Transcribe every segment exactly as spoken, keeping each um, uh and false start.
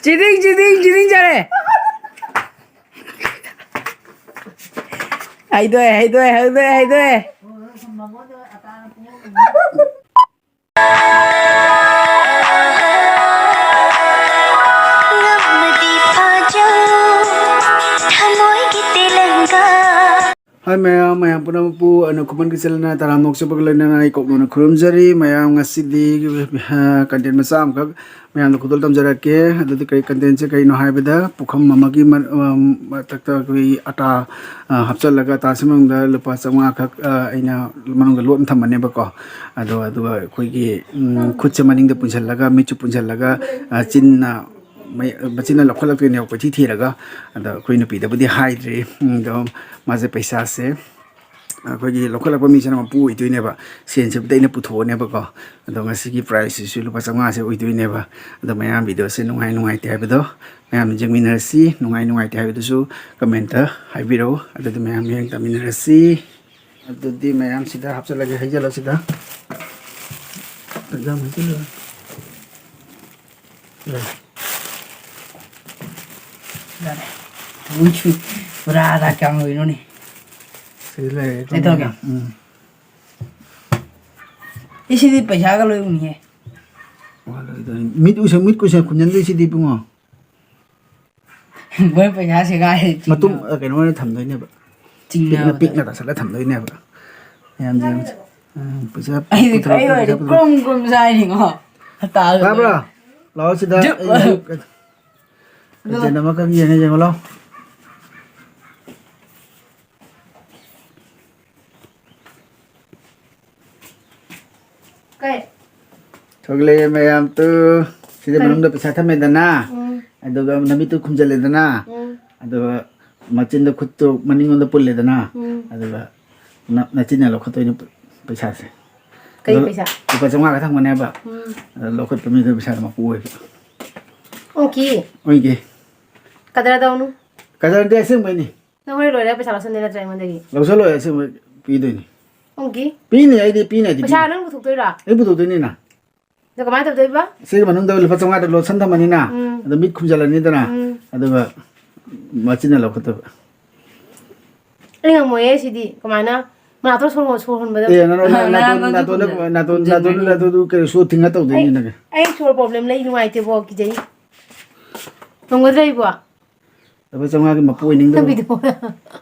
ꯆꯤꯗꯤꯡ, ꯆꯤꯗꯤꯡ, ꯆꯤꯗꯤꯡ ꯆꯥꯔꯦ꯫ ꯍꯩꯗꯣꯛꯑꯦ, ꯍꯩꯗꯣꯛꯑꯦ, ꯍꯩꯗꯣꯛꯑꯦ, ꯍꯩꯗꯣꯛꯑꯦ꯫ ꯍꯥꯏ ꯃꯌꯥꯝ, ꯃꯌꯥꯝ ꯄꯨꯝꯅꯃꯛꯄꯨ ꯑꯩꯅ ꯈꯨꯃꯟ ꯀꯤꯆꯟꯅ ꯇꯔꯥꯝꯅ ꯑꯣꯛꯆꯕꯒ ꯂꯣꯏꯅꯅ ꯑꯩ ꯀꯣꯛꯅꯅ ꯈꯨꯔꯨꯝꯖꯔꯤ꯫ ꯃꯌꯥꯝ ꯉꯁꯤꯗꯤ, ꯑ, content ꯃꯆꯥ ꯑꯃꯈꯛ ꯃꯌꯥꯝꯗ ꯈꯨꯗꯣꯜ ꯇꯝꯖꯔꯛꯀꯦ꯫ ꯑꯗꯨꯗꯤ ꯀꯔꯤ contentꯁꯦ ꯀꯔꯤꯅꯣ ꯍꯥꯏꯕꯗ, ꯄꯨꯈꯝ ꯑꯃꯒꯤ ꯃ-, ꯑ, ꯃꯊꯛꯇ ꯑꯩꯈꯣꯏꯒꯤ ꯑꯇꯥ, ꯑ, ꯍꯥꯞꯆꯜꯂꯒ, ꯑꯇꯥꯁꯤ ꯃꯅꯨꯡꯗ ꯂꯨꯄꯥ ꯆꯥꯝꯃꯉꯥ ꯈꯛ, ꯑ, ꯑꯩꯅ ꯃꯅꯨꯡꯗ ꯂꯣꯠꯅ ꯊꯝꯕꯅꯦꯕꯀꯣ꯫ ꯑꯗꯣ, ꯑꯗꯨꯒ ꯑꯩꯈꯣꯏꯒꯤ, ꯎꯝ, ꯈꯨꯠꯁꯦ ꯃꯅꯤꯡꯗ ꯄꯨꯟꯁꯤꯜꯂꯒ, ꯃꯤꯠꯁꯨ ꯄꯨꯟꯁꯤꯜꯂꯒ, ꯑ, ꯆꯤꯟꯅ ꯃꯩ-, ꯃꯆꯤꯟꯅ ꯂꯧꯈꯠꯂꯛꯇꯣꯏꯅꯦꯕ, ꯀꯣꯏꯊꯤ ꯊꯤꯔꯒ꯫ ꯑꯗꯣ ꯑꯩꯈꯣꯏ ꯅꯨꯄꯤꯗꯕꯨꯗꯤ ꯍꯥꯏꯗ꯭ꯔꯤ꯫ ꯎꯝ, ꯑꯗꯣ ꯃꯥꯁꯦ ꯄꯩꯁꯥꯁꯦ ꯑꯩꯈꯣꯏꯒꯤ ꯂꯧꯈꯠꯂꯛꯄ ꯃꯤꯁꯤꯅ ꯃꯄꯨ ꯑꯣꯏꯗꯣꯏꯅꯦꯕ꯫ ꯁꯦꯟꯁꯤꯕꯨꯗꯤ ꯑꯩꯅ ꯄꯨꯊꯣꯛꯑꯅꯦꯕꯀꯣ꯫ ꯑꯗꯣ ꯉꯁꯤꯒꯤ prizeꯁꯤꯁꯨ ꯂꯨꯄꯥ ꯆꯥꯝꯃꯉꯥꯁꯦ ꯑꯣꯏꯗꯣꯏꯅꯦꯕ꯫ ꯑꯗꯣ ꯃꯌꯥꯝ videoꯁꯦ ꯅꯨꯡꯉꯥꯏ ꯅꯨꯡꯉꯥꯏꯇꯦ ꯍꯥꯏꯕꯗꯣ ꯃꯌꯥꯝ ꯌꯦꯡꯃꯤꯟꯅꯔꯁꯤ꯫ ꯅꯨꯡꯉꯥꯏ ꯅꯨꯡꯉꯥꯏꯇꯦ ꯍꯥꯏꯕꯗꯨꯁꯨ commentꯇ ꯍꯥꯏꯕꯤꯔꯛꯎ꯫ ꯑꯗꯨꯗꯤ ꯃꯌꯥꯝ ꯌꯦꯡ ꯇꯥꯃꯤꯟꯅꯔꯁꯤ꯫ ꯑꯗꯨꯗꯤ ꯃꯌꯥꯝ ꯁꯤꯗ ꯍꯥꯞꯆꯤꯜꯂꯒꯦ, ꯍꯩꯖꯤꯜꯂꯣ ꯁꯤꯗ꯫ ꯌꯥꯝ ꯍꯩꯖꯤꯜꯂꯣ꯫ ꯌꯥꯔꯦ꯫ ꯎꯏꯁꯨ ꯄꯨꯔꯥꯗ ꯀꯌꯥꯝ ꯂꯣꯏꯅꯣꯅꯦ? ꯁꯤꯗ ꯂꯩꯔꯦ, ꯀꯩ ꯇꯧꯔꯒꯦ? ꯎꯝ꯫ ꯑꯦ, ꯁꯤꯗꯤ ꯄꯩꯁꯥꯒ ꯂꯣꯏ ꯎꯅꯤꯍꯦ꯫ ꯋꯥ ꯂꯣꯏꯗꯣꯏꯅꯤ꯫ ꯃꯤꯠ ꯎꯏꯁꯟ, ꯃꯤꯠ ꯀꯨꯏꯁꯟ ꯈꯨꯝꯖꯟꯗꯣꯏꯁꯤꯗꯤ ꯏꯕꯨꯡꯉꯣ꯫ ꯃꯣꯏ ꯄꯩꯁꯥ ꯁꯦꯒꯥꯏ ꯃꯇꯨꯝ, ꯆꯤꯡꯅꯕ꯫ ꯑ, ꯀꯩꯅꯣ ꯑꯣꯏꯅ ꯊꯝꯗꯣꯏꯅꯦꯕ꯫ ꯆꯤꯡꯅꯕꯗ꯫ ꯄꯤꯛꯅ, ꯄꯤꯛꯅ ꯇꯥꯁꯜꯂ ꯊꯝꯗꯣꯏꯅꯦꯕ꯫ ꯃꯌꯥꯝꯁꯦ ꯌꯦꯡꯉꯨꯁꯦ꯫ ꯑ, ꯄꯩꯁꯥ ꯑꯩꯗꯤ ꯄꯨꯊꯣꯔꯛꯄ ꯈꯔ ꯄꯩꯁꯥ ꯑꯣꯏꯔꯗꯤ ꯄꯨꯊꯣꯔꯛꯄ꯫ ꯀ꯭ꯔꯨꯝ ꯀ꯭ꯔꯨꯝ ꯆꯥꯏꯅꯤꯉꯣ꯫ ꯇꯥꯕ꯭ꯔꯣ? ꯂꯥꯛꯑꯣ ꯁꯤꯗ꯫ ꯖꯨꯞ꯫ ꯑꯩ ꯖꯨꯞ꯫ ꯑꯗꯣ agent ꯑꯃꯈꯛ ꯌꯦꯡꯉ ꯌꯦꯡꯉꯣ ꯂꯥꯎ꯫ ꯀꯩ? ꯊꯣꯛꯂꯛꯑꯦ ꯃꯌꯥꯝ ꯇꯨ꯫ ꯁꯤꯗ ꯀꯔꯤ? ꯃꯅꯨꯡꯗ ꯄꯩꯁꯥ ꯊꯝꯃꯦꯗꯅ꯫ ꯎꯝ꯫ ꯑꯗꯨꯒ ꯅꯃꯤꯠꯇꯨ ꯈꯨꯝꯖꯤꯜꯂꯦꯗꯅ꯫ ꯎꯝ꯫ ꯑꯗꯨꯒ ꯃꯆꯤꯟꯗ ꯈꯨꯠꯇꯨ ꯃꯅꯤꯡꯂꯣꯝꯗ ꯄꯨꯜꯂꯦꯗꯅ꯫ ꯎꯝ꯫ ꯑꯗꯨꯒ ꯅ-, ꯅꯆꯤꯟꯅ ꯂꯧꯈꯠꯇꯣꯏꯅꯦ ꯄꯩꯁꯥꯁꯦ꯫ ꯀꯩ ꯑꯗꯣ ꯄꯩꯁꯥ? ꯂꯨꯄꯥ ꯆꯥꯝꯃꯉꯥ ꯈꯛ ꯊꯝꯒꯅꯦꯕ꯫ ꯎꯝ꯫ ꯑꯗꯣ ꯂꯧꯈꯠꯄ ꯃꯤꯗꯨ ꯄꯩꯁꯥꯗꯣ ꯃꯄꯨ ꯑꯣꯏꯕ꯫ ꯑꯣꯀꯦ꯫ ꯑꯣꯏꯒꯦ꯫ ꯀꯗꯔ ꯇꯧꯅꯨ꯫ ꯀꯗꯔꯗꯤ ꯑꯁꯦꯡꯕꯩꯅꯤ꯫ ꯅꯪ ꯍꯣꯔꯦꯟ ꯂꯣꯏꯔꯒ ꯄꯩꯁꯥ ꯂꯧꯁꯟꯗꯣꯏ ꯅꯠꯇ꯭ꯔꯥ ꯑꯩꯉꯣꯟꯗꯒꯤ? ꯂꯧꯁꯜꯂꯣꯏ, ꯑꯁꯦꯡꯕ ꯄꯤꯗꯣꯏꯅꯤ꯫ ꯑꯣꯀꯦ꯫ ꯄꯤꯅꯤ, ꯑꯩꯗꯤ ꯄꯤꯅꯤ, ꯑꯩꯗꯤ ꯄꯩꯁꯥ ꯄꯤꯅꯤ꯫ ꯅꯪ ꯄꯨꯊꯣꯛꯇꯣꯏꯔꯥ? ꯑꯩ ꯄꯨꯊꯣꯛꯇꯣꯏꯅꯤꯅ꯫ ꯑꯗꯣ ꯀꯃꯥꯏꯅ ꯇꯧꯗꯣꯏꯕ? ꯁꯤꯒꯤ ꯃꯅꯨꯡꯗ ꯂꯨꯄꯥ ꯆꯥꯝꯃꯉꯥꯗ ꯂꯣꯁꯟ ꯊꯝꯃꯅꯤꯅ꯫ ꯎꯝ꯫ ꯑꯗꯣ ꯃꯤꯠ ꯈꯨꯝꯖꯤꯜꯂꯅꯤꯗꯅ, ꯎꯝ꯫ ꯑꯗꯨꯒ ꯃꯆꯤꯟꯅ ꯂꯧꯈꯠꯇꯣꯏꯕ꯫ ꯑꯩ ꯉꯝꯃꯣꯏꯌꯦ ꯁꯤꯗꯤ꯫ ꯀꯃꯥꯏꯅ? ꯃꯅꯥꯇꯣꯟ ꯁꯣꯔ ꯍꯣꯟ-, ꯁꯣꯔ ꯍꯣꯟꯕꯗ ꯑꯦ, ꯅꯅꯥ-, ꯅꯥ-, ꯅꯥ-, ꯅꯥꯇꯣꯟ, ꯅꯥꯇꯣꯟ ꯅꯥꯇꯣꯟꯗ ꯈꯨꯝꯖꯤꯟꯕꯅꯤ꯫ ꯅꯥꯇꯣꯟ, ꯅꯥꯇꯣꯟꯗ, ꯅꯥꯇꯣꯟꯗꯨ ꯀꯩꯅꯣ ꯁꯣ ꯊꯤꯡꯉ ꯇꯧꯗꯣꯏꯅꯤ ꯑꯩ, ꯅꯪ꯫ ꯑꯩ ꯁꯣꯔ problem ꯂꯩ, ꯅꯨꯡꯉꯥꯏꯇꯦꯕꯣ, ꯀꯤꯖꯩ꯫ ꯉꯝꯒꯗ꯭ꯔꯥ ꯑꯩꯕꯣ? ꯂꯨꯄꯥ ꯆꯥꯝꯃꯉꯥꯒꯤ ꯃꯄꯨ ꯑꯣꯏꯅꯤꯡꯗ꯭ꯔꯣ? ꯅꯪꯒꯤꯗꯣ꯫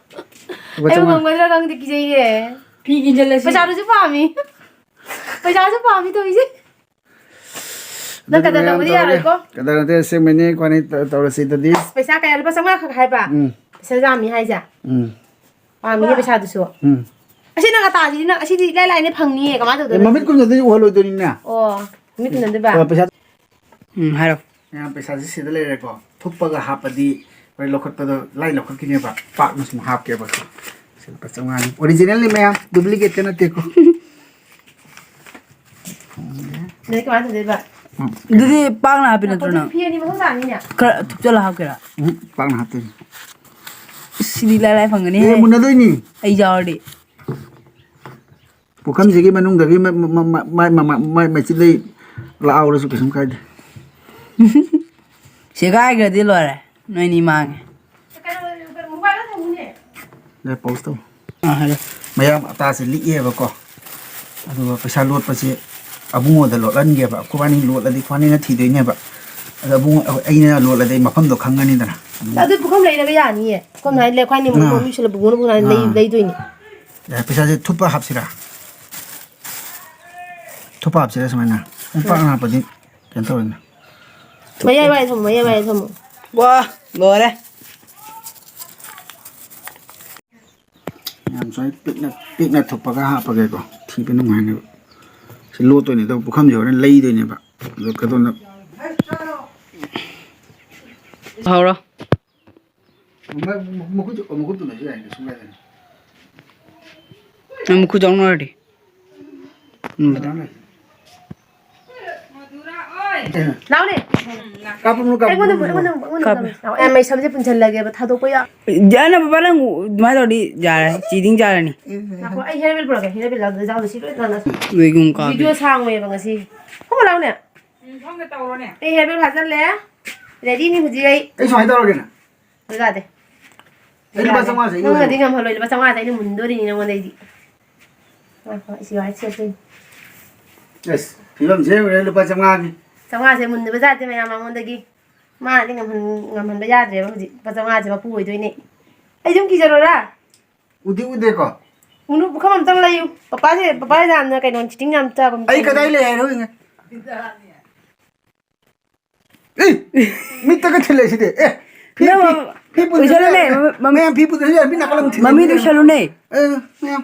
ꯂꯨꯄꯥ ꯑꯩꯕꯨ ꯆꯥꯝꯃꯉꯥ꯫ ꯉꯝꯒꯗ꯭ꯔꯥ ꯈꯪꯗꯦ, ꯀꯤꯖꯩꯌꯦ꯫ ꯐꯤ ꯏꯟꯖꯜꯂꯁꯤ꯫ ꯄꯩꯁꯥꯗꯨꯁꯨ ꯄꯥꯝꯃꯤ꯫ ꯄꯩꯁꯥꯁꯨ ꯄꯥꯝꯃꯤ ꯇꯧꯔꯤꯁꯦ꯫ ꯅꯪ ꯑꯗꯨꯗꯤ ꯀꯗꯔ ꯃꯌꯥꯝ ꯇꯧꯕꯗꯤ ꯇꯧꯔꯒꯦ꯫ ꯌꯥꯔꯣꯏꯀꯣ꯫ ꯀꯗꯔ ꯅꯠꯇꯦ, ꯑꯁꯦꯡꯕꯩꯅꯦ, ꯏꯈꯣꯠꯅꯤ ꯇꯧ-, ꯇꯧꯔꯁꯤ ꯑꯗꯨꯗꯤ꯫ ꯑꯁ, ꯄꯩꯁꯥ ꯀꯌꯥ? ꯂꯨꯄꯥ ꯆꯥꯝꯃꯉꯥ ꯈꯛ ꯍꯥꯏꯕ? ꯎꯝ꯫ ꯄꯩꯁꯥ ꯌꯥꯝꯃꯤ ꯍꯥꯏꯁꯦ? ꯎꯝ꯫ ꯄꯥꯝꯃꯤꯅꯦ ꯄꯩꯁꯥꯗꯨꯁꯨ꯫ ꯎꯝ꯫ ꯑꯁꯤ ꯅꯪ ꯑꯇꯥꯁꯤꯗꯤ ꯅꯪ ꯑꯁꯤꯗꯤ ꯏꯂꯥꯏ ꯂꯥꯏꯅ ꯐꯪꯅꯤꯌꯦ, ꯀꯃꯥꯏꯅ ꯑꯦ, ꯇꯧꯗꯣꯏꯅꯣ ꯃꯃꯤꯠ ꯁꯤꯗꯤ? ꯈꯨꯝꯖꯟꯗꯣꯏꯅꯤ, ꯎꯍꯜꯂꯣꯏꯗꯣꯏꯅꯤꯅꯦ꯫ ꯑꯣ, ꯃꯤꯠ ꯈꯨꯝꯖꯟꯗꯣꯏꯕ? ꯑꯣ, ꯄꯩꯁꯥ ꯎꯝ, ꯍꯥꯏꯔꯣ꯫ ꯃꯌꯥꯝ ꯄꯩꯁꯥꯁꯤ ꯁꯤꯗ ꯂꯩꯔꯦꯀꯣ꯫ ꯊꯨꯞꯄꯒ ꯍꯥꯞꯄꯗꯤ ꯍꯣꯔꯦꯟ ꯂꯧꯈꯠꯄꯗꯣ ꯂꯥꯏ ꯂꯧꯈꯠꯈꯤꯅꯦꯕ꯫ ꯄꯥꯛꯅ ꯁꯨꯝ ꯍꯥꯞꯀꯦꯕ꯫ ꯁꯤ ꯂꯨꯄꯥ ꯆꯥꯝꯃꯉꯥꯅꯤ꯫ Originalꯅꯤ ꯃꯌꯥꯝ, duplicate ꯀ ꯅꯠꯇꯦꯀꯣ꯫ ꯑꯗꯩ ꯀꯃꯥꯏꯅ ꯇꯧꯗꯣꯏꯕ? ꯎꯝ꯫ ꯑꯗꯨꯗꯤ ꯄꯥꯛꯅ ꯍꯥꯞꯄꯤ ꯅꯠꯇ꯭ꯔꯣ ꯅꯪ? ꯐꯤ ꯑꯅꯤ ꯃꯊꯧ ꯇꯥꯅꯤꯅꯦ꯫ ꯈꯔ ꯊꯨꯞꯆꯜꯂ ꯍꯥꯞꯀꯦꯔꯥ? ꯎꯝ, ꯄꯥꯛꯅ ꯍꯥꯞꯇꯣꯏꯅꯤ꯫ ꯏꯁ, ꯁꯤꯗꯤ ꯏꯂꯥꯏ ꯂꯥꯏ ꯐꯪꯒꯅꯤꯍꯦ꯫ ꯑꯦ, ꯃꯨꯟꯅꯗꯣꯏꯅꯤ꯫ ꯑꯩ ꯌꯥꯎꯔꯗꯤ꯫ ꯄꯨꯈꯝꯁꯤꯒꯤ ꯃꯅꯨꯡꯗꯒꯤ ꯃ-, ꯃ-, ꯃ-, ꯃ-, ꯃ-, ꯃ-, ꯃ-, ꯃꯆꯤꯟꯗꯩ ꯂꯥꯛꯍꯧꯔꯁꯨ ꯀꯩꯁꯨꯝ ꯀꯥꯏꯗꯦ꯫ ꯁꯦꯒꯥꯏꯈ꯭ꯔꯗꯤ ꯂꯣꯏꯔꯦ, ꯅꯣꯏꯅꯤ ꯃꯥꯡꯉꯦ꯫ ꯌꯥꯔꯦ, pause ꯇꯧ꯫ ꯑꯥ, ꯍꯥꯏꯔꯣ꯫ ꯃꯌꯥꯝ ꯑꯇꯥꯁꯦ ꯂꯤꯛꯑꯦꯕꯀꯣ, ꯑꯗꯨꯒ ꯄꯩꯁꯥ ꯂꯣꯠꯄꯁꯦ ꯑꯕꯨꯡꯉꯣꯗ ꯂꯣꯠꯍꯟꯒꯦꯕ꯫ ꯑꯩꯈꯣꯏꯕꯥꯅꯤ ꯂꯣꯠꯂꯗꯤ ꯑꯩꯈꯣꯏꯕꯥꯅꯤꯅ ꯊꯤꯗꯣꯏꯅꯦꯕ꯫ ꯑꯗ ꯑꯕꯨꯡꯉꯣ, ꯑꯩꯅ ꯂꯣꯠꯂꯗꯤ ꯑꯩ ꯃꯐꯝꯗꯣ ꯈꯪꯉꯅꯤꯗꯅ꯫ ꯑꯗꯨ ꯄꯨꯈꯝ ꯂꯩꯔꯒ ꯌꯥꯅꯤꯌꯦ꯫ ꯄꯨꯈꯝ ꯍꯥꯏ ꯂꯩ, ꯑꯩꯈꯣꯏꯅꯤ ꯑꯥ꯫ ꯃꯨꯛ ꯃꯤ ꯁꯤꯜꯂ ꯕꯨꯡꯉꯣꯅ ꯕꯨꯡꯉꯣꯅ ꯂꯩ-, ꯑꯥ꯫ ꯂꯩꯗꯣꯏꯅꯤ꯫ ꯌꯥꯔꯦ, ꯄꯩꯁꯥꯁꯦ ꯊꯨꯞꯄ ꯍꯥꯞꯁꯤꯔꯥ? ꯊꯨꯞꯄ ꯍꯥꯞꯁꯤꯔꯥ ꯁꯨꯃꯥꯏꯅ? ꯈꯣꯡꯄꯥꯛꯅ ꯍꯥꯞꯄꯗꯤ ꯀꯩꯅꯣ ꯇꯧꯔꯣꯏꯅ꯫ ꯃꯌꯥꯏ ꯋꯥꯏ ꯊꯝꯃꯣ, ꯃꯌꯥꯏ ꯋꯥꯏ ꯊꯝꯃꯣ꯫ ꯋꯥ, ꯂꯣꯏꯔꯦ꯫ ꯌꯥꯝ ꯁꯨꯃꯥꯏꯅ ꯄꯤꯛꯅ, ꯄꯤꯛꯅ ꯊꯨꯞꯄꯒ ꯍꯥꯞꯄꯒꯦꯀꯣ꯫ ꯊꯤꯕ ꯅꯨꯡꯉꯥꯏꯅꯕ꯫ ꯁꯤ ꯂꯣꯠꯇꯣꯏꯅꯦ, ꯑꯗꯣ ꯄꯨꯈꯝꯁꯦ ꯍꯣꯔꯦꯟ ꯂꯩꯗꯣꯏꯅꯦꯕ꯫ ꯑꯗꯣ ꯀꯗꯣꯝꯗ ꯍꯧꯔꯣ꯫ ꯃ-, ꯃ-, ꯃꯈꯨꯠ, ꯃꯈꯨꯠ ꯇꯨꯝꯕꯁꯨ ꯌꯥꯏ, ꯀꯩꯁꯨ ꯀꯥꯏꯗꯦ꯫ ꯅꯪ ꯃꯈꯨꯠ ꯌꯥꯎꯅꯔꯗꯤ꯫ ꯎꯝ꯫ ꯂꯥꯎꯅꯦ꯫ ꯀꯥꯞꯄꯅꯨ, ꯀꯥꯞꯄꯅꯨ꯫ ꯑꯩꯉꯣꯟꯗ ꯑꯃꯨꯛ, ꯑꯩꯉꯣꯟꯗ ꯑꯃꯨꯛ, ꯑꯩꯉꯣꯟꯗ ꯀꯥꯞꯄꯦ꯫ ꯑꯃꯨꯛ꯫ ꯑꯦ, ꯃꯩꯁꯝꯁꯦ ꯄꯨꯟꯁꯤꯜꯂꯒꯦꯕ, ꯊꯥꯗꯣꯛꯄ ꯌꯥ-, ꯌꯥꯅꯕ ꯅꯪ ꯑꯗꯨꯃꯥꯏꯅ ꯇꯧꯔꯗꯤ ꯌꯥꯔꯦ, cheating ꯆꯥꯔꯅꯤ꯫ ꯉꯥꯏꯈꯣ, ꯑꯩ hair band ꯄꯨꯔꯛꯀꯦ, hair band ꯌꯥꯎꯗ, ꯌꯥꯎꯗ ꯁꯤ ꯂꯣꯏ ꯅꯥꯟꯅ-, ꯅꯣꯏꯒꯨꯝ ꯀꯥꯞꯄꯦ꯫ Video ꯁꯥꯡꯉꯦꯕ ꯉꯁꯤ꯫ ꯍꯣ, ꯂꯥꯎꯅꯦ꯫ ꯎꯝ, ꯁꯣꯝꯗ ꯇꯧꯔꯣꯅꯦ꯫ ꯑꯩ hair band ꯐꯥꯖꯜꯂꯦ꯫ ꯔꯦꯗꯤꯅꯤ ꯍꯧꯖꯤꯛ ꯑꯩ꯫ ꯑꯩ ꯁꯨꯃꯥꯏꯅ ꯇꯧꯔꯒꯦꯅ꯫ ꯌꯥꯗꯦ꯫ ꯑꯩ ꯂꯨꯄꯥ ꯆꯥꯝꯃꯉꯥꯁꯦ ꯑꯩ ꯅꯪꯅꯗꯤ ꯑꯣꯏꯔꯦ꯫ ꯉꯝꯍꯜꯂꯣꯏ, ꯂꯨꯄꯥ ꯆꯥꯝꯃꯉꯥꯁꯦ ꯑꯩꯅ ꯃꯨꯟꯗꯣꯔꯤꯅꯤ ꯅꯉꯣꯟꯗꯩꯗꯤ꯫ ꯉꯥꯏꯈꯣ, ꯑꯩ ꯁꯤ ꯋꯥꯏ ꯁꯦꯠꯇꯣꯏꯅꯤ꯫ ꯑꯁ, ꯐꯤꯕꯝꯁꯦ ꯌꯦꯡꯉꯨꯅꯦ, ꯂꯨꯄꯥ ꯆꯥꯝꯃꯉꯥꯒꯤ꯫ ꯆꯥꯝꯃꯉꯥꯁꯦ ꯃꯨꯟꯗꯕ ꯌꯥꯗꯦ ꯃꯌꯥꯝ ꯃꯉꯣꯟꯗꯒꯤ꯫ ꯃꯥꯅꯗꯤ ꯉꯝꯍꯟ-, ꯉꯝꯍꯟꯕ ꯌꯥꯗ꯭ꯔꯦꯕ ꯍꯧꯖꯤꯛ꯫ ꯂꯨꯄꯥ ꯆꯥꯝꯃꯉꯥꯁꯦ ꯃꯄꯨ ꯑꯣꯏꯗꯣꯏꯅꯦ꯫ ꯑꯩ ꯑꯗꯨꯝ ꯀꯤꯖꯔꯣꯔꯥ? ꯎꯗꯤ ꯎꯗꯦꯀꯣ? ꯎꯅꯨ ꯄꯨꯈꯝ ꯑꯝꯇꯪ ꯂꯩꯌꯨ꯫ ꯄꯄꯥꯁꯦ, ꯄꯄꯥꯁꯦ ꯌꯥꯝꯅ ꯀꯩꯅꯣ, cheating ꯌꯥꯝ ꯆꯥꯕ ꯑꯩ ꯃꯤꯅꯦ꯫ ꯀꯗꯥꯏ ꯂꯩ ꯍꯥꯏꯔꯣ ꯌꯦꯡꯉꯦ꯫ ꯑꯦ! ꯃꯤꯠꯇꯒ ꯊꯤꯜꯂꯛꯏꯁꯤꯗꯤ꯫ ꯑꯦ! ꯐꯤ, ꯅꯪ ꯐꯤ, ꯐꯤ ꯄꯨꯟꯁꯤꯜꯂꯨ ꯎꯏꯁꯜꯂꯨꯅꯦ, ꯌꯥꯔꯦ꯫ ꯃꯃꯤ-, ꯃꯌꯥꯝ ꯐꯤ ꯄꯨꯟꯁꯤꯜꯂꯨ ꯌꯥꯔꯦ꯫ ꯃꯤ ꯅꯥꯀꯜ ꯑꯃ ꯊꯤꯜꯂꯛꯏ꯫ ꯃꯃꯤꯗꯨ ꯎꯏꯁꯜꯂꯨꯅꯦ꯫ ꯑꯦ, ꯃꯌꯥꯝ꯫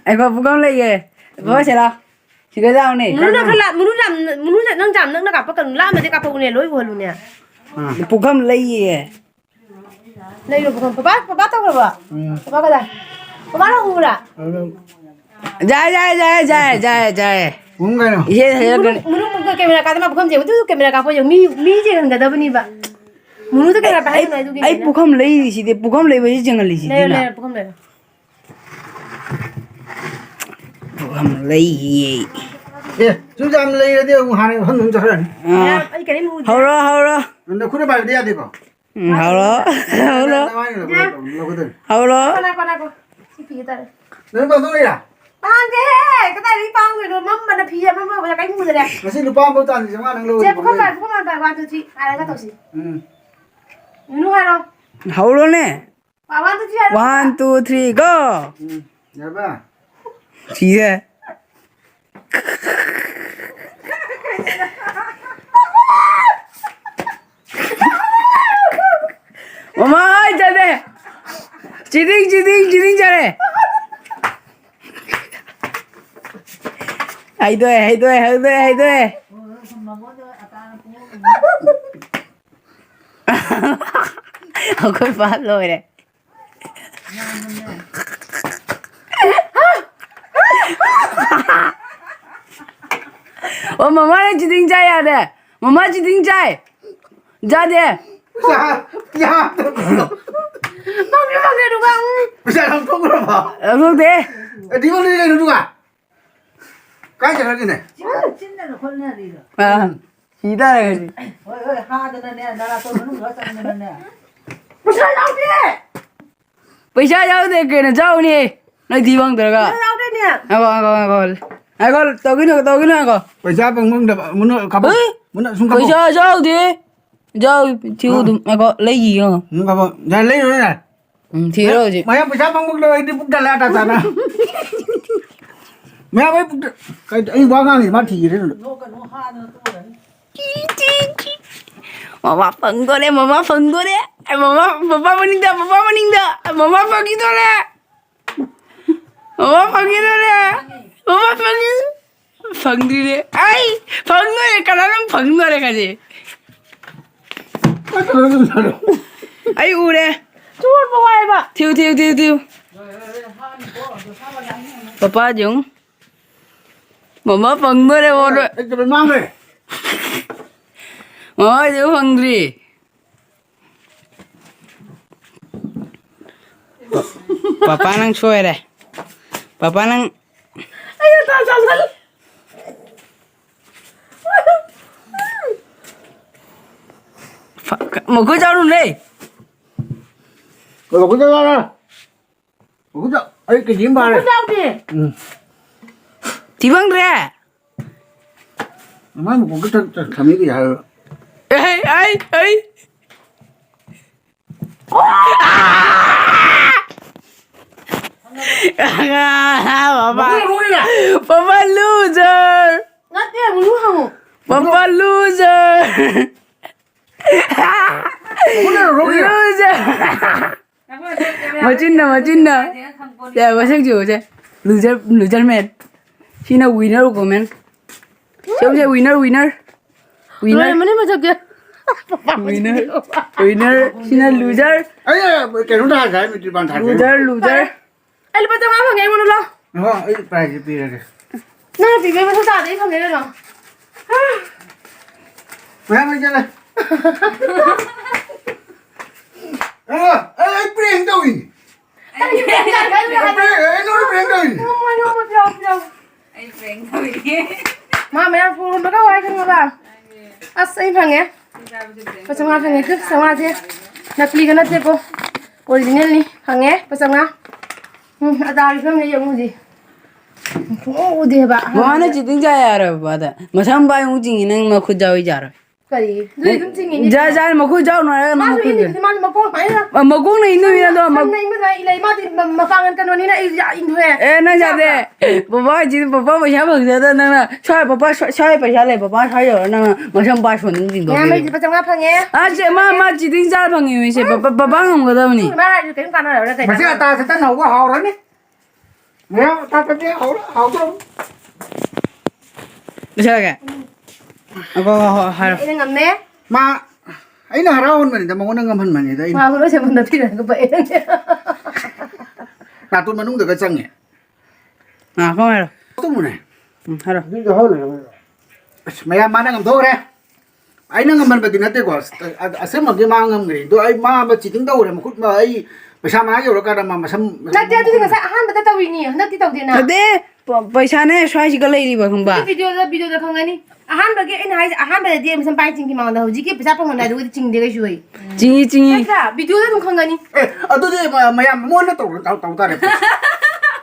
ꯑꯩꯈꯣꯏ ꯄꯨꯈꯝ ꯂꯩꯌꯦ꯫ ꯎꯝ꯫ ꯕꯕꯥ ꯁꯦꯂꯥ꯫ ꯁꯤꯗ ꯂꯥꯛꯑꯣꯅꯦ꯫ ꯃꯨꯅꯨꯅ ꯈꯔ ꯂꯥꯞ-, ꯃꯨꯅꯨ ꯌꯥꯝ, ꯃꯨꯅꯨ ꯅꯪ ꯌꯥꯝ ꯅꯛꯅ ꯀꯥꯞꯄꯛꯀꯅꯨ꯫ ꯂꯥꯞꯅꯗꯤ ꯀꯥꯞꯄꯛꯎꯅꯦ, ꯂꯣꯏ ꯎꯍꯜꯂꯨꯅꯦ꯫ ꯑꯥ꯫ ꯄꯨꯈꯝ ꯂꯩꯌꯦ꯫ ꯂꯩꯔꯣ ꯄꯨꯈꯝ꯫ ꯄꯄꯥ, ꯄꯄꯥ ꯇꯧꯈ꯭ꯔꯕꯣ? ꯎꯝ꯫ ꯄꯄꯥ ꯀꯗꯥꯏ? ꯄꯄꯥ ꯂꯥꯛ ꯎꯕ꯭ꯔꯥ? ꯑꯗꯨ ꯌꯥꯏ, ꯌꯥꯏ, ꯌꯥꯏ, ꯌꯥꯏ, ꯌꯥꯏ, ꯌꯥꯏ꯫ ꯎꯝ ꯀꯩꯅꯣ? ꯏꯆꯦ ꯁꯦꯂꯥ ꯃꯨꯅꯨ, ꯀꯩꯅꯣ? ꯃꯨꯅꯨ ꯀꯦꯃꯦꯔꯥ ꯀꯥꯞꯇ ꯃꯥ ꯄꯨꯈꯝ ꯆꯦ-, ꯑꯗꯨ ꯀꯦꯃꯦꯔꯥ ꯀꯥꯞꯄ ꯌꯦꯡꯉꯨ꯫ ꯃꯤ, ꯃꯤ ꯌꯦꯡꯍꯟꯒꯗꯕꯅꯤꯕ꯫ ꯃꯨꯅꯨꯗ ꯀꯦꯃꯦꯔꯥ ꯑꯩ, ꯄꯥꯏꯍꯟꯒꯅꯨ ꯑꯩ, ꯑꯗꯨꯒꯤꯅꯦ ꯑꯩ ꯑꯩꯅ꯫ ꯄꯨꯈꯝ ꯂꯩꯔꯤꯁꯤꯗꯤ, ꯄꯨꯈꯝ ꯂꯩꯕꯁꯤ ꯌꯦꯡꯍꯜꯂꯤꯁꯤꯗꯤ ꯂꯩꯔꯣ, ꯅꯪ꯫ ꯂꯩꯔꯣ, ꯄꯨꯈꯝ ꯂꯩꯔꯣ꯫ ꯄꯨꯈꯝ ꯂꯩꯌꯦ꯫ ꯑꯦ, ꯁꯨꯝ ꯌꯥꯝ ꯂꯩꯔꯗꯤ ꯑꯃꯨꯛ ꯍꯥꯟꯅ ꯃꯐꯝꯗ ꯑꯗꯨꯝ ꯆꯠꯈ꯭ꯔꯅꯤ꯫ ꯑꯥ꯫ ꯃꯌꯥꯝ, ꯑꯩ ꯀꯔꯤꯝ ꯎꯗꯦ꯫ ꯍꯧꯔꯣ, ꯍꯧꯔꯣ꯫ ꯅꯈꯨꯠꯅ ꯄꯥꯏꯕꯗꯤ ꯌꯥꯗꯦꯀꯣ? ꯎꯝ, ꯍꯧꯔꯣ, ꯍꯧꯔꯣ꯫ ꯅꯃꯥꯏꯅ ꯂꯧꯒꯗꯕꯅꯤ, ꯂꯧꯒꯗꯕꯅꯤ꯫ ꯍꯧꯔꯣ꯫ ꯉꯥꯏꯈꯣ, ꯉꯥꯏꯈꯣ, ꯉꯥꯏꯈꯣ꯫ ꯁꯤ ꯐꯤꯁꯦ ꯇꯥꯔꯦ꯫ ꯅꯪ ꯄꯥꯡꯊꯣꯛꯏꯔꯥ? ꯄꯥꯡꯗꯦꯍꯦ! ꯀꯗꯥꯏꯗꯒꯤ ꯄꯥꯡꯗꯣꯏꯅꯣ? ꯃꯝꯕꯅ ꯐꯤ ꯑꯃꯃꯝ ꯀꯔꯤꯝ ꯎꯗ꯭ꯔꯦ꯫ ꯉꯁꯤ ꯂꯨꯄꯥ ꯑꯃꯐꯥꯎ ꯇꯥꯟꯗꯦ, ꯆꯥꯝꯃꯉꯥ ꯅꯪ ꯂꯧꯔꯗꯤ ꯁꯦ, ꯄꯨꯈꯝ ꯐꯪꯒꯅꯤ꯫ ꯄꯥꯏ, ꯄꯨꯈꯝ ꯄꯥꯏ, ꯄꯥꯏ, one, two, three, ꯍꯥꯏꯔꯒ ꯇꯧꯁꯤ꯫ ꯎꯝ꯫ ꯅꯨꯅꯨ ꯍꯥꯏꯔꯣ꯫ ꯍꯧꯔꯣꯅꯦ꯫ ꯄꯥ, one, two, three ꯍꯥꯏꯔꯣ꯫ One, two, three, go! ꯎꯝ, ꯌꯥꯔꯕ? ꯁꯤꯔꯦ꯫ ꯃꯃꯥ, ꯑꯩ ꯆꯠꯂꯦ꯫ Cheating, cheating, cheating ꯆꯠꯂꯦ꯫ ꯍꯩꯗꯣꯛꯑꯦ, ꯍꯩꯗꯣꯛꯑꯦ, ꯍꯩꯗꯣꯛꯑꯦ, ꯍꯩꯗꯣꯛꯑꯦ꯫ ꯑꯩꯈꯣꯏ ꯄꯥ ꯂꯣꯏꯔꯦ꯫ ꯑꯣ, ꯃꯃꯥꯅ cheating ꯆꯥꯏ ꯌꯥꯗꯦ꯫ ꯃꯃꯥ cheating ꯆꯥꯏ꯫ ꯌꯥꯗꯦ꯫ ꯌꯥ-, ꯌꯥꯗꯕꯗꯣ꯫ ꯐꯪꯗꯦ, ꯐꯪꯗꯦ, ꯑꯗꯨꯒ, ꯎꯝ꯫ ꯄꯩꯁꯥ ꯂꯧꯊꯣꯛꯈ꯭ꯔꯕꯣ? ꯂꯧꯊꯣꯛꯇꯦ꯫ ꯑꯦ, ꯗꯤꯕꯣ, ꯂꯩ, ꯂꯩ, ꯑꯗꯨꯒ꯫ ꯀꯥꯏ ꯆꯠꯈ꯭ꯔꯒꯦꯅꯦ? ꯆꯤꯟꯅ ꯍꯣꯠꯅꯔꯤꯔꯣ? ꯑꯥ꯫ ꯁꯤ ꯇꯥꯔꯦ ꯉꯁꯤ꯫ ꯍꯣꯏ, ꯍꯣꯏ, ꯍꯥꯗꯅꯅꯦ, ꯅꯅꯥꯇꯣꯟ ꯃꯅꯨꯡꯗ ꯆꯪꯗꯅꯅꯦ꯫ ꯄꯩꯁꯥ ꯌꯥꯎꯗꯦ꯫ ꯄꯩꯁꯥ ꯌꯥꯎꯗꯦ, ꯀꯩꯅꯣ ꯆꯥꯎꯅꯤ? ꯅꯣꯏ ꯊꯤ ꯐꯪꯗ꯭ꯔꯒ꯫ ꯄꯩꯁꯥ ꯌꯥꯎꯗꯦꯅꯦ꯫ ꯉꯥꯏꯈꯣ, ꯉꯥꯏꯈꯣ, ꯉꯥꯏꯈꯣ꯫ ꯉꯥꯏꯈꯣ, ꯇꯧꯒꯤꯅꯣ, ꯇꯧꯒꯤꯅꯣ, ꯉꯥꯏꯈꯣ꯫ ꯄꯩꯁꯥ ꯐꯪꯐꯝꯗ ꯃꯨꯟꯅ ꯀꯥꯞꯄꯣ꯫ ꯍꯩ! ꯃꯨꯟꯅ ꯁꯨꯝ ꯀꯥꯞꯄꯣ꯫ ꯄꯩꯁꯥ ꯌꯥꯎꯗꯦ꯫ ꯌꯥꯎ, ꯊꯤꯌꯨ ꯑꯥ꯫ ꯑꯗꯨꯝ, ꯉꯥꯏꯈꯣ, ꯂꯩꯈꯤꯒꯦ, ꯉꯥꯏꯈꯣ꯫ ꯁꯨꯝ ꯀꯥꯞꯄꯣ꯫ ꯌꯥꯔꯦ, ꯂꯩꯔꯣꯏ, ꯌꯥꯔꯦ꯫ ꯎꯝ, ꯊꯤꯔꯣ ꯍꯧꯖꯤꯛ꯫ ꯃꯌꯥꯝ ꯄꯩꯁꯥ ꯐꯪꯐꯝꯗ ꯑꯩꯗꯤ ꯄꯨꯛ ꯊꯜꯂꯦ, ꯑꯇꯥ ꯆꯥꯅ꯫ ꯃꯌꯥꯝ ꯑꯩ ꯄꯨꯛꯇ-, ꯀꯩ-, ꯑꯩ ꯋꯥ ꯉꯥꯡꯉꯤ, ꯃꯥ ꯊꯤꯔꯦ꯫ ꯃꯃꯥ ꯐꯪꯗꯣꯔꯦ, ꯃꯃꯥ ꯐꯪꯗꯣꯔꯦ꯫ ꯑꯦ, ꯃꯃꯥ, ꯄꯄꯥ ꯃꯅꯤꯡꯗ, ꯄꯄꯥ ꯃꯅꯤꯡꯗ꯫ ꯑꯦ, ꯃꯃꯥ ꯐꯪꯈꯤꯗꯣꯔꯦ꯫ ꯃꯃꯥ ꯐꯪꯈꯤꯗꯣꯔꯦ꯫ ꯃꯃꯥ ꯐꯪꯈꯤ-, ꯐꯪꯗ꯭ꯔꯤꯅꯦ꯫ ꯑꯩ ꯐꯪꯗꯣꯔꯦ, ꯀꯅꯥꯅꯣ ꯐꯪꯗꯣꯔꯦ ꯀꯁꯦ? ꯑꯩ ꯎꯔꯦ꯫ ꯆꯣꯠꯄ ꯋꯥꯏꯕ꯫ ꯊꯤꯌꯨ, ꯊꯤꯌꯨ, ꯊꯤꯌꯨ, ꯊꯤꯌꯨ꯫ ꯄꯄꯥ ꯌꯦꯡꯉꯨ꯫ ꯃꯃꯥ ꯐꯪꯗꯣꯔꯦ, ꯃꯉꯣꯟꯗ꯫ ꯑꯩ ꯇꯨꯃꯤꯟ ꯃꯥꯡꯈ꯭ꯔꯦ꯫ ꯃꯃꯥꯁꯨ ꯐꯪꯗ꯭ꯔꯤ꯫ ꯄꯄꯥ ꯅꯪ ꯁꯣꯏꯔꯦ꯫ ꯄꯄꯥ ꯅꯪ ꯑꯩ ꯇꯥ ꯆꯥꯁꯜ- ꯐ-, ꯃꯈꯨꯠ ꯆꯥꯔꯨꯅꯦ꯫ ꯃꯈꯨꯠ ꯆꯥꯔꯨꯅꯦ꯫ ꯃꯈꯨꯠꯇ ꯑꯩ ꯀꯦꯖꯤ ꯑꯃ ꯐꯥꯔꯦ꯫ ꯃꯈꯨꯠ ꯌꯥꯎꯗꯦ꯫ ꯎꯝ꯫ ꯊꯤ ꯐꯪꯗ꯭ꯔꯦ꯫ ꯃꯥꯏ ꯃꯈꯣꯡꯗ ꯆꯠ-, ꯆꯠ-, ꯊꯝꯃꯤ ꯀꯩ ꯍꯥꯏꯔꯣ? ꯑꯩ, ꯑꯩ, ꯑꯩ꯫ ꯄꯄꯥ, ꯃꯈꯨꯠꯅ ꯂꯣꯛꯏꯔꯥ? ꯄꯄꯥ loser꯫ ꯅꯠꯇꯦ, ꯃꯨꯂꯨ ꯍꯪꯉꯨ꯫ ꯄꯄꯥ loser꯫ ꯃꯈꯨꯠꯅ ꯂꯣꯛꯏꯔꯥ? Loser꯫ ꯃꯆꯤꯟꯅ, ꯃꯆꯤꯟꯅ꯫ ꯁꯦ, ꯃꯁꯛ ꯌꯦꯡꯉꯨꯁꯦ꯫ Loser, loser man꯫ ꯁꯤꯅ winner woman꯫ ꯁꯦ, ꯁꯦ, winner, winner꯫ Winner꯫ ꯂꯣꯏꯔꯝꯃꯅꯤ ꯃꯁꯛꯁꯦ꯫ Winner, winner꯫ ꯁꯤꯅ loser꯫ ꯑꯩ ꯀꯩꯅꯣꯗ ꯍꯥꯏꯁꯦ, ꯍꯥꯏ ꯃꯤꯇ꯭ꯔꯤ ꯄꯥꯟ ꯊꯥꯁꯦ꯫ Loser, loser꯫ ꯑꯩ ꯂꯨꯄꯥ ꯆꯥꯝꯃꯉꯥ ꯐꯪꯉꯦ, ꯑꯩꯉꯣꯟꯗ ꯂꯥꯎ꯫ ꯉꯥꯏꯈꯣ, ꯑꯩ prize ꯄꯤꯔꯒꯦ꯫ ꯅꯪꯅ ꯄꯤꯕꯩ ꯃꯊꯧ ꯇꯥꯗꯦ, ꯑꯩ ꯐꯪꯉꯦ ꯀꯩꯅꯣ꯫ ꯃꯌꯥꯝ ꯂꯩ ꯆꯠꯂꯦ꯫ ꯑ, ꯑꯩ, ꯑꯩ prank ꯇꯧꯏ꯫ ꯑꯩ prank ꯇꯧꯏ, ꯑꯩ ꯅꯉꯣꯟꯗ prank ꯇꯧꯏ꯫ ꯅꯣꯡꯃ, ꯅꯣꯡꯃ ꯄꯤꯔꯛꯑꯣ, ꯄꯤꯔꯛꯑꯣ꯫ ꯑꯩ prank ꯇꯧꯏ꯫ ꯃꯥ ꯃꯌꯥꯝ ꯁꯣꯔ ꯍꯣꯟꯕꯒ ꯋꯥꯏ ꯈꯪꯉꯕ? ꯑꯁ, ꯑꯩ ꯐꯪꯉꯦ꯫ ꯂꯨꯄꯥ ꯆꯥꯝꯃꯉꯥ ꯐꯪꯉꯦ꯫ ꯇꯨ, ꯆꯥꯝꯃꯉꯥꯁꯦ ꯅꯀꯂꯤꯒ ꯅꯠꯇꯦꯀꯣ, ꯑꯣꯔꯤꯖꯤꯅꯦꯜꯅꯤ꯫ ꯐꯪꯉꯦ ꯂꯨꯄꯥ ꯆꯥꯝꯃꯉꯥ꯫ ꯎꯝ, ꯑꯆꯥꯔꯒꯤ ꯐꯤꯕꯝꯁꯦ ꯌꯦꯡꯉꯨ ꯍꯧꯖꯤꯛ꯫ ꯁꯨꯡꯎ ꯎꯗꯦ ꯍꯥꯏꯕ꯫ ꯃꯃꯥꯅ ꯆꯤꯇꯤꯡ ꯆꯥ ꯌꯥꯔꯣꯏ ꯕꯕꯥꯗ꯫ ꯃꯁꯝ ꯄꯥꯏ ꯑꯃꯨꯛ ꯆꯤꯡꯉꯤ, ꯅꯪ ꯃꯈꯨꯠ ꯌꯥꯎꯏ ꯌꯥꯔꯣꯏ꯫ ꯀꯔꯤ? ꯑꯗꯨꯗꯤ ꯑꯗꯨꯝ ꯆꯤꯡꯉꯤꯅꯤ꯫ ꯖꯥ-, ꯖꯥ-, ꯃꯈꯨꯠ ꯌꯥꯎꯅꯨ ꯍꯥꯏꯔꯒ ꯃꯥꯁꯨ ꯃꯈꯨꯠ ꯏꯅꯤ, ꯃꯥꯁꯨ ꯃꯈꯣꯡ ꯁꯨꯃꯥꯏꯅ꯫ ꯑ, ꯃꯈꯣꯡꯅ ꯏꯟꯗꯣꯏꯅꯤ ꯑꯗꯣ, ꯃ- ꯁꯝꯅ ꯏꯟꯕ ꯑꯗꯨꯃꯥꯏꯅ ꯏꯜꯂꯦ꯫ ꯃꯥꯗꯤ ꯃ-, ꯃꯄꯥꯡꯒꯜ ꯀꯩꯅꯣꯅꯤꯅ ꯑꯩ ꯌꯥ-, ꯏꯟꯊꯣꯛꯑꯦ꯫ ꯑꯦ, ꯅꯪ ꯌꯥꯗꯦ꯫ ꯌꯥꯕ꯭ꯔꯥ? ꯕꯕꯥ ꯍꯥꯏꯁꯤꯗꯤ ꯕꯕꯥ ꯄꯩꯁꯥ ꯐꯪꯖꯗ ꯅꯪꯅ ꯁ꯭ꯋꯥꯏ ꯕꯕꯥ ꯁ꯭ꯋꯥꯏ, ꯁ꯭ꯋꯥꯏ ꯄꯩꯁꯥ ꯂꯩ, ꯕꯕꯥ ꯁ꯭ꯋꯥꯏ ꯌꯧꯔ ꯅꯪꯅ ꯃꯁꯝ ꯄꯥꯏ ꯁꯣꯟ ꯑꯗꯨꯝ ꯃꯌꯥꯝ ꯆꯤꯡꯊꯣꯛꯈꯤꯗꯣꯏꯅꯤ꯫ ꯂꯩꯁꯦ ꯂꯨꯄꯥ ꯆꯥꯝꯃꯉꯥ ꯐꯪꯉꯦ꯫ ꯑꯁ, ꯃꯥ, ꯃꯥ ꯆꯤꯇꯤꯡ ꯆꯥꯔ ꯐꯪꯉꯤꯃꯤ ꯁꯦ꯫ ꯕ-, ꯕ-, ꯕꯕꯥ ꯉꯝꯒꯗꯕꯅꯤ꯫ ꯃꯥ ꯍꯥꯏꯁꯦ ꯀꯔꯤꯝ ꯀꯥꯟꯅꯔꯔꯣꯏ ꯀꯩꯅꯣ꯫ ꯃꯁꯤ ꯑꯇꯥ ꯈꯤꯇꯪ ꯍꯧꯕ ꯍꯥꯎꯔꯅꯤ꯫ ꯃꯌꯥꯝ ꯑꯇꯥ ꯈꯤꯇꯪ ꯍꯧꯔ ꯍꯥꯎꯗ꯭ꯔꯣ? ꯂꯣꯏꯁꯤꯜꯂꯒꯦ? ꯑꯣ, ꯍꯣꯏ, ꯍꯣꯏ, ꯍꯥꯏꯔꯣ꯫ ꯑꯩꯅ ꯉꯝꯃꯦ꯫ ꯃꯥ, ꯑꯩꯅ ꯍꯔꯥꯎꯍꯟꯕꯅꯤꯗ, ꯃꯉꯣꯟꯗ ꯉꯝꯍꯟꯕꯅꯤꯗ ꯑꯩꯅ꯫ ꯃꯥ ꯂꯣꯏ ꯁꯦꯝꯕꯗ ꯄꯤꯔꯒ ꯄꯛꯑꯦ꯫ ꯅꯥꯇꯣꯟ ꯃꯅꯨꯡꯗꯒ ꯆꯪꯉꯦ꯫ ꯑꯥ, ꯀꯃꯥꯏꯅ ꯍꯥꯏꯔꯣ? ꯇꯨꯝꯃꯨꯅꯦ꯫ ꯎꯝ, ꯍꯥꯏꯔꯣ꯫ ꯑꯁ, ꯃꯌꯥꯝ ꯃꯥꯅ ꯉꯝꯊꯣꯛꯈ꯭ꯔꯦ꯫ ꯑꯩꯅ ꯉꯝꯍꯟꯕꯗꯤ ꯅꯠꯇꯦꯀꯣ, ꯑꯁ-, ꯑ-, ꯑꯁꯦꯡꯕꯒꯤ ꯃꯥ ꯉꯝꯈ꯭ꯔꯦ꯫ ꯑꯗꯣ ꯑꯩ, ꯃꯥ ꯑꯃ ꯆꯤꯇꯤꯡ ꯇꯧꯈ꯭ꯔꯦ, ꯃꯈꯨꯠ ꯃ-, ꯑꯩ ꯄꯩꯁꯥ ꯃꯉꯥ ꯌꯧꯔꯀꯥꯟꯗ ꯃꯥ ꯃꯁꯝ, ꯃꯁꯝ ꯅꯠꯇꯦ, ꯑꯗꯨꯗꯤ ꯉꯁꯥꯏ ꯑꯍꯥꯟꯕꯗ ꯇꯧꯔꯤꯅꯤ, ꯍꯟꯗꯛꯇꯤ ꯇꯧꯗꯦꯅ꯫ ꯅꯠꯇꯦ, ꯄ-, ꯄꯩꯁꯥꯅꯦ ꯁ꯭ꯋꯥꯏꯁꯤꯒ ꯂꯩꯔꯤꯕ, ꯈꯪꯕ? ꯑꯗꯨꯗꯤ ꯚꯤꯗꯤꯑꯣꯗ, ꯚꯤꯗꯤꯑꯣꯗ ꯈꯪꯒꯅꯤ꯫ ꯑꯍꯥꯟꯕꯒꯤ ꯑꯩꯅ ꯍꯥꯏꯁꯦ, ꯑꯍꯥꯟꯕꯗꯗꯤ ꯑꯩ ꯃꯁꯝ ꯄꯥꯏ ꯆꯤꯡꯈꯤ ꯃꯉꯣꯟꯗ, ꯍꯧꯖꯤꯛꯀꯤ ꯄꯩꯁꯥ ꯐꯪꯉꯝꯗꯥꯏꯗꯨꯒꯗꯤ ꯆꯤꯡꯗꯦ ꯀꯩꯁꯨ ꯑꯩ꯫ ꯆꯤꯡꯉꯤ, ꯆꯤꯡꯉꯤ꯫ ꯅꯠꯇ꯭ꯔꯥ? ꯚꯤꯗꯤꯑꯣꯗ ꯑꯗꯨꯝ ꯈꯪꯒꯅꯤ꯫ ꯑꯦ, ꯑꯗꯨꯗꯤ ꯃ-, ꯃꯌꯥꯝ ꯃꯉꯣꯟꯗ ꯇꯧ-, ꯇꯧ-, ꯇꯧ ꯇꯥꯔꯦ꯫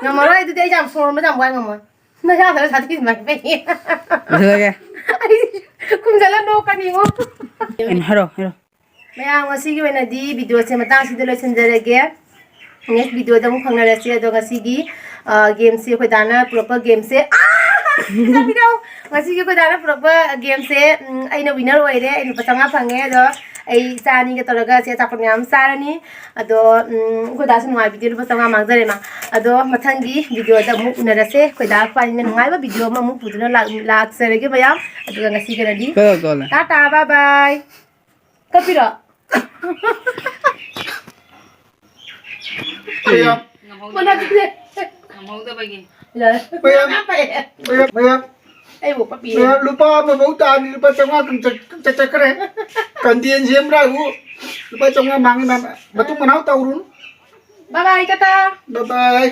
ꯉꯝꯃꯔꯣꯏ, ꯑꯗꯨꯗꯤ ꯑꯩ ꯌꯥꯝ ꯁꯣꯔ ꯍꯣꯟꯕ ꯌꯥꯝ ꯋꯥꯏ, ꯉꯝꯃꯣꯏ꯫ ꯅꯌꯥꯗ ꯁꯥꯊꯤ ꯃꯥꯏ ꯄꯦꯝꯃ꯫ ꯂꯣꯏꯁꯤꯜꯂꯒꯦ꯫ ꯑꯩ ꯈꯨꯝꯖꯜꯂ ꯅꯣꯛꯀꯅꯤꯉꯣ꯫ ꯀꯩꯅꯣ, ꯍꯥꯏꯔꯣ, ꯍꯥꯏꯔꯣ꯫ ꯃꯌꯥꯝ, ꯉꯁꯤꯒꯤ ꯑꯣꯏꯅꯗꯤ ꯚꯤꯗꯤꯑꯣꯁꯦ ꯃꯇꯥꯡꯁꯤꯗ ꯂꯣꯏꯁꯤꯟꯖꯔꯒꯦ꯫ ꯅꯦꯛꯁ ꯚꯤꯗꯤꯑꯣꯗ ꯑꯃꯨꯛ ꯐꯪꯅꯔꯁꯤ꯫ ꯑꯗꯣ ꯉꯁꯤꯒꯤ, ꯑ, ꯒꯦꯝꯁꯦ ꯑꯩꯈꯣꯏ ꯗꯥꯅ ꯄꯨꯔꯛꯄ ꯒꯦꯝꯁꯦ, ꯑꯥ! ꯆꯠꯄꯤꯔꯣ꯫ ꯉꯁꯤꯒꯤ ꯑꯩꯈꯣꯏ ꯗꯥꯅ ꯄꯨꯔꯛꯄ ꯒꯦꯝꯁꯦ, ꯎꯝ, ꯑꯩꯅ ꯋꯤꯅꯔ ꯑꯣꯏꯔꯦ꯫ ꯑꯩ ꯂꯨꯄꯥ ꯆꯥꯝꯃꯉꯥ ꯐꯪꯉꯦ꯫ ꯑꯗꯣ ꯑꯩ ꯏꯆꯥ ꯑꯅꯤꯒ ꯇꯧꯔꯒ ꯁꯤ ꯑꯆꯥꯄꯣꯠ ꯃꯌꯥꯝ ꯑꯃ ꯆꯥꯔꯅꯤ꯫ ꯑꯗꯣ, ꯎꯝ, ꯑꯩꯈꯣꯏ ꯗꯥꯁꯨ ꯅꯨꯡꯉꯥꯏꯕꯤꯗꯦ, ꯂꯨꯄꯥ ꯆꯥꯝꯃꯉꯥ ꯃꯥꯡꯖꯔꯦ ꯃꯥ꯫ ꯑꯗꯣ ꯃꯊꯪꯒꯤ ꯚꯤꯗꯤꯑꯣꯗ ꯑꯃꯨꯛ ꯎꯅꯔꯁꯦ꯫ ꯑꯩꯈꯣꯏ ꯗꯥ ꯄꯥꯅꯤꯅ ꯅꯨꯡꯉꯥꯏꯕ ꯚꯤꯗꯤꯑꯣ ꯑꯃꯃꯨꯛ ꯄꯨꯗꯨꯅ ꯂꯥꯛ-, ꯂꯥꯛꯆꯔꯒꯦ ꯃꯌꯥꯝ꯫ ꯑꯗꯨꯒ ꯉꯁꯤꯒꯤꯅꯗꯤ ꯀꯩꯗꯧ ꯇꯣꯂꯦ? ꯇꯥꯇꯥ, ꯕꯥꯏ ꯕꯥꯏ꯫ ꯀꯞꯄꯤꯔꯣ? ꯃꯌꯥꯝ, ꯃꯅꯥꯛꯇ ꯉꯝꯍꯧꯗꯕꯒꯤ꯫ ꯌꯥꯔꯦ꯫ ꯃꯌꯥꯝ, ꯃꯌꯥꯝ, ꯃꯌꯥꯝ, ꯑꯩꯕꯨ ꯄꯞꯄꯤ꯫ ꯃꯌꯥꯝ, ꯂꯨꯄꯥ ꯑꯃꯐꯥꯎ ꯇꯥꯟꯗꯦ, ꯂꯨꯄꯥ ꯆꯥꯝꯃꯉꯥ ꯀꯨꯟ ꯆꯠ-, ꯆꯠ-, ꯆꯠꯈ꯭ꯔꯦ꯫ ꯀꯟꯗꯦꯟ ꯁꯦꯝꯕ꯭ꯔꯥꯕꯨ ꯂꯨꯄꯥ ꯆꯥꯝꯃꯉꯥ ꯃꯥꯡꯉꯤ ꯃꯌꯥꯝ꯫ ꯃꯇꯨꯡ ꯃꯅꯥꯎ ꯇꯧꯔꯨꯅꯨ꯫ ꯕꯥꯏ ꯕꯥꯏ, ꯇꯥꯇꯥ꯫ ꯕꯥꯏ ꯕꯥꯏ꯫